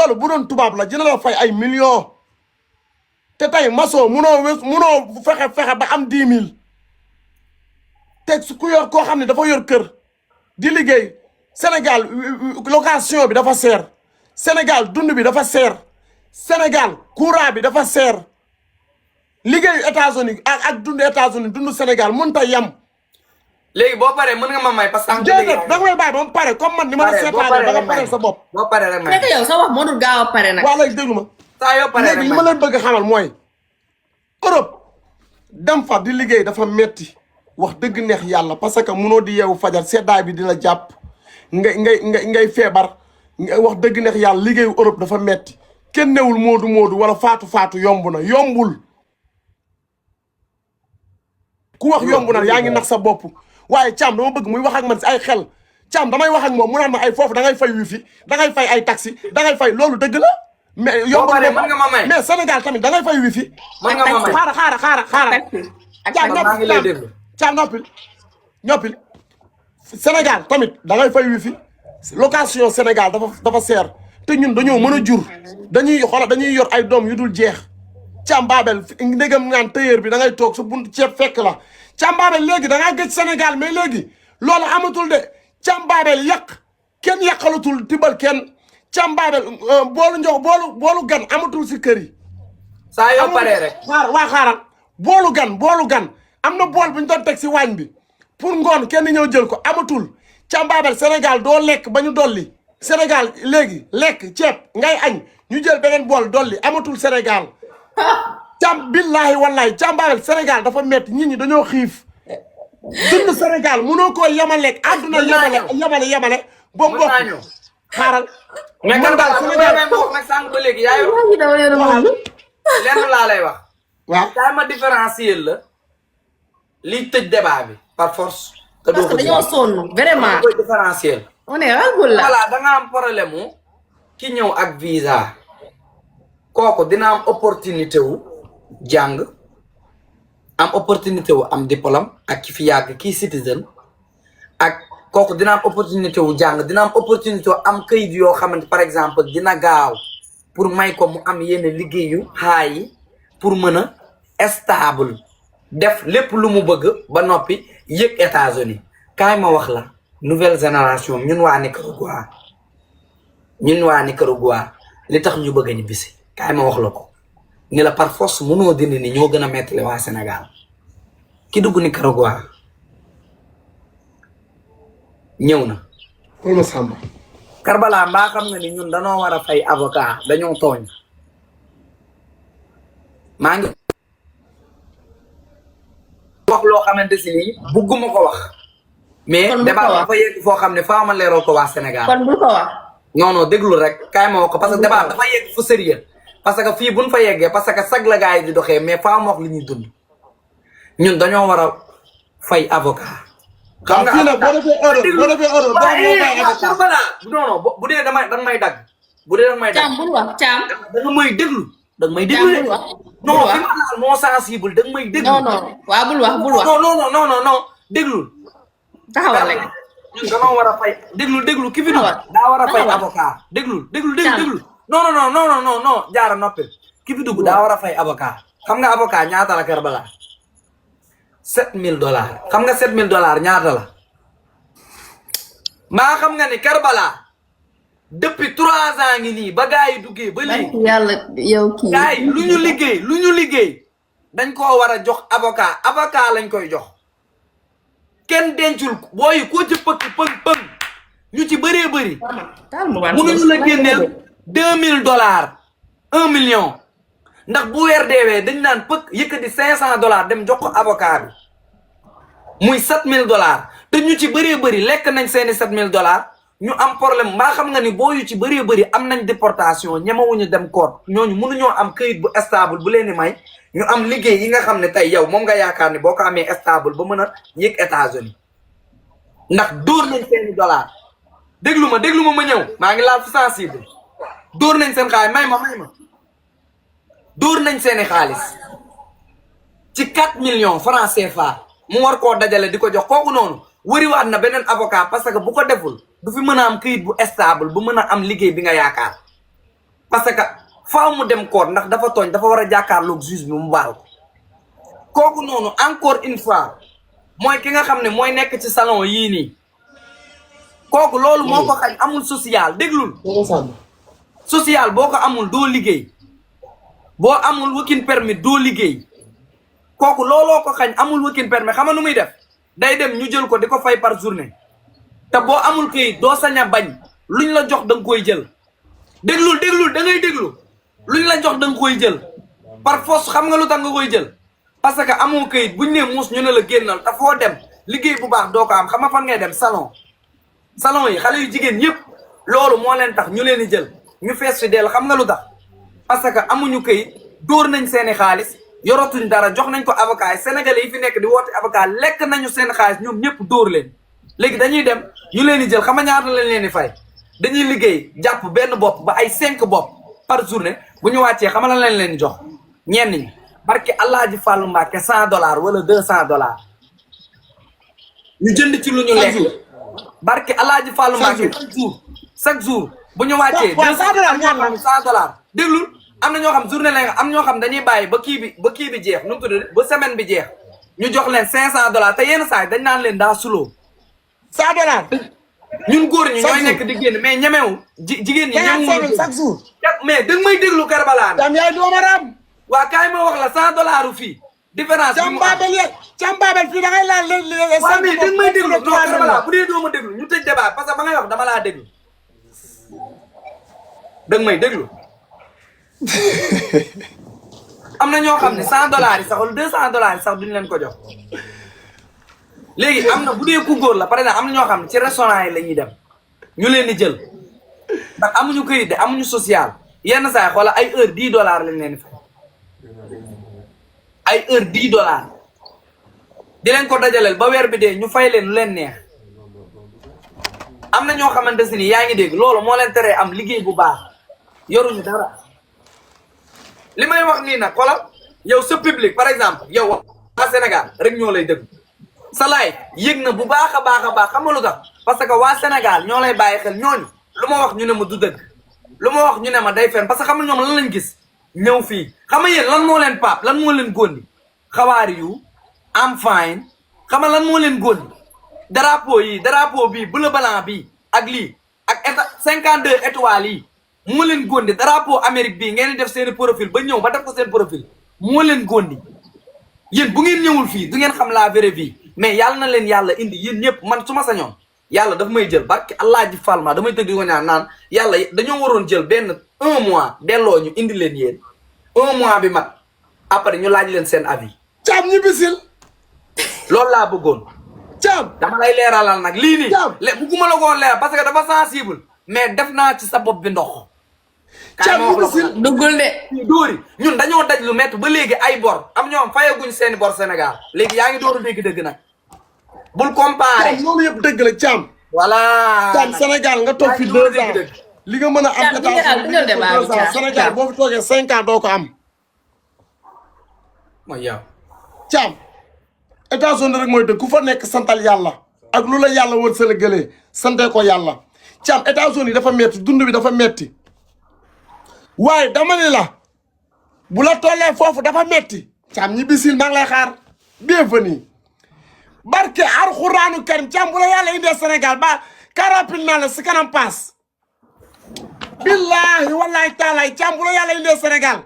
loolu bu doon tubaab la dina la fay ay millions te tey maçon munoo fexe ba am 10 000 te su ku yor koo xam ne dafa yor kër di liggéey Sénégal location bi dafa seer Sénégal dund bi dafa seer Sénégal courant bi dafa seer liggéeyu États-Unis ak dund États-Unis dund Sénégal mënut a yem. léegi boo paree mën nga ma may parce que. déedéet da nga may bàyyi ba mu pare comme man ni ma la seetaanee da nga pare sa bopp. boo paree rek may fekk yow sa wax moo dul gaaw a pare nag. waa léegi déglu ma. saa yoo paree rek léegi li ma leen bëgg xamal mooy Europe dem fa di liggéey dafa metti wax dëgg neex yàlla parce que munoo di yeewu fajar seddaay bi di la jàpp ngay feebar wax dëgg neex yàlla liggéeyu Europe dafa metti kenn newul moodu wala faatu yomb na yombul. ku wax yomb na yaa ngi nax sa bopp waaye Thiam dama bëgg muy wax ak man si ay xel Thiam damay wax ak moom mu naan ma ay foofu da ngay fay wifi da ngay fay ay taxi da ngay fay loolu dëgg la. mais yomb na mais Sénégal tamit da ngay fay wifi. mën nga ma may xaaral. Thiam noppil Sénégal tamit da ngay fay wifi location Sénégal dafa seer te ñun dañoo mën a jur dañuy yor ay doom yu dul jeex. Thiam Babel ndegam naan tailleur bi da ngay toog sa buntu ceeb fekk la Thiam Babel léegi da ngaa gëj Sénégal mais léegi loolu amatul de Thiam Babel kenn yàqalatul tibal kenn Thiam Babel boolu gan amatul si kër yi. saa yoo paree rek. xaaral boolu gan am na bool bu ñu doon teg si waañ bi pour ngoon kenn ñëw jël ko amatul Thiam Babel Sénégal doo lekk ba ñu dolli Sénégal léegi lekk ceeb ngay añ ñu jël beneen bool dolli amatul Sénégal. Thiam billahi wallahi Thiam Babel Sénégal dafa metti nit ñi dañoo xiif dund Sénégal mënoo koo yemaleeg àdduna yemale boobu bokk xaaral man daal Sénégal nag sànq ba léegi yaay lenn laa lay wax waaw kaay ma différencier la liy tëj débat bi par force te doo ko dañoo sonn vraiment koy différencier on est alhamdulilah voilà da nga am problème mu ki ñëw ak visa kooku dina am opportunité wu jàng am opportunité wu am diplôme ak ki fi yàgg kii citizen ak kooku dina am opportunité wu jàng dina am opportunité wu am kayit yoo xamante par exemple dina gaaw pour may ko mu am yenn liggéeyu xaay yi pour mën a stable def lépp lu mu bëgg ba noppi yëg États-Unis kaay ma wax la nouvelle génération ñun waa Nicaragua li tax ñu bëgg a ñibbisi kaay ma wax la ko ni la par force mënoo dindi ni ñoo gën a mettale waa Sénégal ki dugg Nicaragua ñëw na. ma sàmba Karbala mbaa xam nga ni ñun danoo war a fay avocat dañoo tooñ maa ngi wax loo xamante si nii bugguma ko wax mais débat dafa yegg foo xam ne faa ma leeral ko waa Sénégal kon bul ko wax non déglu rek kaay ma wax ko parce que débat dafa yegg fu sérieux parce que fii buñ fa yeggee parce que sag la gars yi di doxee mais faa ma wax li ñuy dund ñun dañoo war a fay avocat xam nga fii nag boo defee euro non bu dee danga may dagg bu dee danga may dagg Thiam bul wax Thiam danga may déglu danga may déglu bul wax non fi ma laal moo sensible danga may déglu non waaw bul wax non déglul taxawal rek ñun danoo war a fay déglu ki fi dugg daa war a fay avocat déglu non jaara noppil ki fi dugg daa war a fay avocat xam nga avocat ñaata la Karbala $7,000 xam nga $7,000 ñaata la maa xam nga ni Karbala depuis 3 ans ngi nii ba gaa yi duggee ba léegi yàlla yow kii gaa yi lu ñu liggéey dañ koo war a jox avocat lañ koy jox kenn dencul booyi koo ci pëng ñu ci bëree bëri mënuñu la génneel $2,000 1 million ndax bu weer deewee dañ naan pëkk yëkkati $500 dem jox ko avocat bi muy $7,000 te ñu ci bëree bëri lekk nañ seeni $7,000 ñu am problème mbaa xam nga ni booyu ci bëree bëri am nañ déportation ñemewuñu dem court ñooñu mënuñoo am këyit bu stable bu leen di may ñu am liggéey yi nga xam ne tey yow moom nga yaakaar ni boo ko amee stable ba mën a yëg États-Unis ndax dóor nañ seeni $. déglu ma ñëw maa ngi laal fi sensible dóor nañ seen xaalis may ma dóor nañ seeni xaalis ci 4 millions francs CFA mu war koo dajale di ko jox kooku noonu wëriwaat na beneen avocat parce que bu ko deful du fi mën a am këyit bu stable bu mën a am liggéey bi nga yaakaar parce que faaw mu dem koor ndax dafa tooñ dafa war a jàkkaarloog juge bi mu baal ko kooku noonu encore une fois mooy ki nga xam ne mooy nekk ci salon yii nii kooku loolu moo ko xañ amul social déglul social boo ko amul doo liggéey boo amul working permit doo liggéey kooku looloo ko xañ amul working permit xam nga nu muy def day dem ñu jël ko di ko fay par journée te boo amul këyit doo sañ a bañ luñ la jox da nga koy jël déglul da ngay déglu luñ la jox da nga koy jël par force xam nga lu tax nga koy jël parce que amoo këyit buñ ne muus ñu ne la génnal te foo dem liggéey bu baax doo ko am xam nga fan ngay dem salon yi xale yu jigéen yëpp loolu moo leen tax ñu leen di jël ñu fees fi dell xam nga lu tax parce que amuñu këyit dóor nañ seeni xaalis yoratuñ dara jox nañ ko avocat yi sénégalais yi fi nekk di woote avocat lekk nañu seen xaalis ñoom ñëpp dóor leen léegi dañuy dem ñu leen di jël xam nga ñaata lañ leen di fay dañuy liggéey jàpp benn bopp ba ay 5 bopp par journée bu ñu wàccee xam nga lan lañ leen di jox ñenn ñi barke Alaaji Fàllu Mbàkke $100 wala $200 ñu jënd ci lu ñu lekk barke Alaaji Fàllu Mbàkke chaque jour bu ñu wàccee $100 déglul am na ñoo xam journée la am ñoo xam dañuy bàyyi ba kii bi jeex nu mu tudd ba semaine bi jeex ñu jox leen $500 te yenn saa yi dañ naan leen daa suloo $100 ñun góor ñi ñooy nekk di génn mais ñemewu jigéen ñi ñemewu chaque jour mais danga may déglu Karbala dam yaay doomaram waa kaay ma wax la $100 fii différence bi mu am càmbaabel fii da ngay laal waaw mais danga may déglu non Karbala bu dee doo ma déglu ñu tëj débat parce que ba ngay wax dama laa déglu danga may déglu am na ñoo xam ne $100 yi sax wala $200 yi sax duñ leen ko jox léegi am na bu dee ku góor la par exemple am na ñoo xam ne ci restaurant yi la ñuy dem ñu leen di jël ndax amuñu këyit de amuñu social yenn saa yi xoola ay heure $10 lañ leen di fay ay heure $10 di leen ko dajaleel ba weer bi dee ñu fay leen lu leen neex am na ñoo xamante si ni yaa ngi dégg loolu moo leen teree am liggéey bu baax yoruñu dara li may wax nii nag xoolal yow sa public par exemple yow waa Sénégal rek ñoo lay dégg sa laay yëg na bu baax a baax xam nga lu tax parce que waa Sénégal ñoo lay bàyyi xel ñooñu lu ma wax ñu ne ma du dëgg lu ma wax ñu ne ma day fen parce que xam nga ñoom lan lañ gis ñëw fii xam nga yéen lan moo leen paap lan moo leen góondi xawaari yu am fine xam nga lan moo leen góondi drapeau bii bleu blanc bii ak lii ak 52 étoiles yi moo leen góondi drapeau Amérique bii ngeen di def seeni profil ba ñëw ba def ko seen profil moo leen góondi yéen bu ngeen ñëwul fii du ngeen xam la vraie vie mais yàlla na leen yàlla indi yéen ñëpp man su ma sañoon yàlla daf may jël barke Alaaji Fall ma damay tëgg di ko ñaan naan yàlla dañoo waroon jël benn 1 mois delloo ñu indi leen yéen 1 mois bi mat après ñu laaj leen seen avis. Caam ñibbisil. loolu laa bëggoon. Caam dama lay leeralal nag lii nii. Caam bugguma la ko woon leeral parce que dafa sensible mais def naa ci sa bopp bi ndox. Caam ñibbisil duggul de. dóori ñun dañoo daj lu métti ba léegi ay bor am ñoom fayaguñ seeni bor Sénégal léegi yaa ngi door a dégg dëgg nag bul comparé. Caam loolu yëpp dëgg la Caam. voilà Caam Sénégal nga toog fi 2 ans li nga mën a am état Sénégal boo fi toogee 5 ans doo ko am. mooy yow. Caam États-Unis rek mooy dëgg ku fa nekk santal yàlla ak lu la yàlla wër sa la gëlee sante ko yàlla Caam États-Unis dafa metti dund bi dafa metti waaye dama ni la bu la tollee foofu dafa metti Caam ñibbisil maa ngi lay xaar bienvenue barke Alxuraanu Karim Caam bu la yàlla indee Sénégal ba karapil naa la si kanam paas billahi wallahi taalaay Caam bu la yàlla indee Sénégal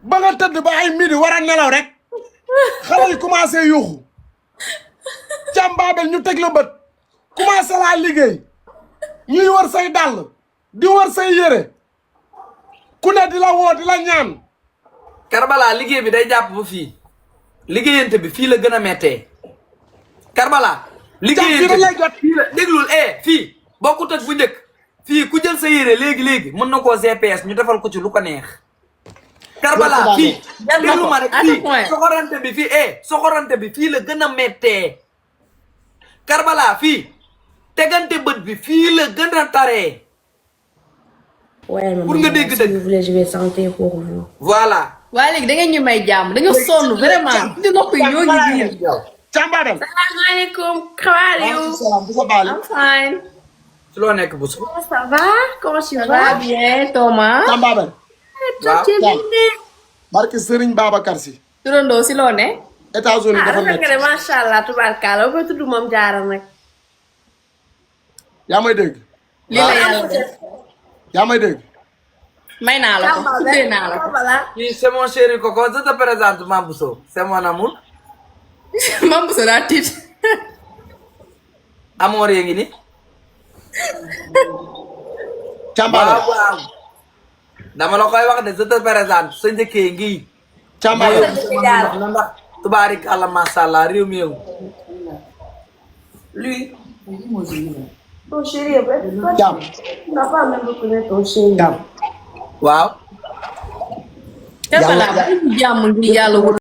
ba nga tëdd ba ay midi war a nelaw rek xale yi commencé yuuxu Caam Baabel ñu teg la bët commencé laa liggéey ñuy war say dàll di war say yére ku ne di la woo di la ñaan. Karbala liggéey bi day jàpp ba fii liggéeyante bi fii la gën a méttee Karbala. liggéeyante bi fii la déglul fii bokkut ak bu njëkk fii ku jël sa yére léegi mën na koo GPS ñu defal ko ci lu ko neex. Karbala fii déglu ma rek fii soxorante bi fii soxorante bi fii la gën a méttee Karbala fii tegante bët bi fii la gën a taree. pour nga dégg dëgg. si vous voulez, je vais chanter pour vous. voilà. waaye léegi da ngeen ñu may jàmm dañoo sonn vraiment. ñu noppi ñoo ngi biir. Caam Baabel. salaamaaleykum. how are you? I'm fine. ci loo nekk Bousso. Ça va? Comment tu Ça vas? va bien Thomas. Tamba Ben. waaw barke Serigne Babacar Sy. turandoo si loo ne. États-Unis dafa rafet nekk. nga de macha allah tubaarkalla ba koy tudd moom jaara nag. yaa may dégg. lii la yàlla def. yaa may dégg. may naa la ko tuddee naa la ko. kii c'est mon chéri Coco je te présente Mame Bousso c'est mon amour. Mame Bousso daa tiit. amoor yee ngi ni. Tamba waaw waaw. dama la koy wax de je te présente sa njëkkee ngi. Tamba na ndax tubaarikàlla macha allah réew mi yow. lui. Ton chéri, Jam. tu n'as pas même reconnu ton chéri. Jam. waaw. te balaa ba jàmm ngir yàlla wut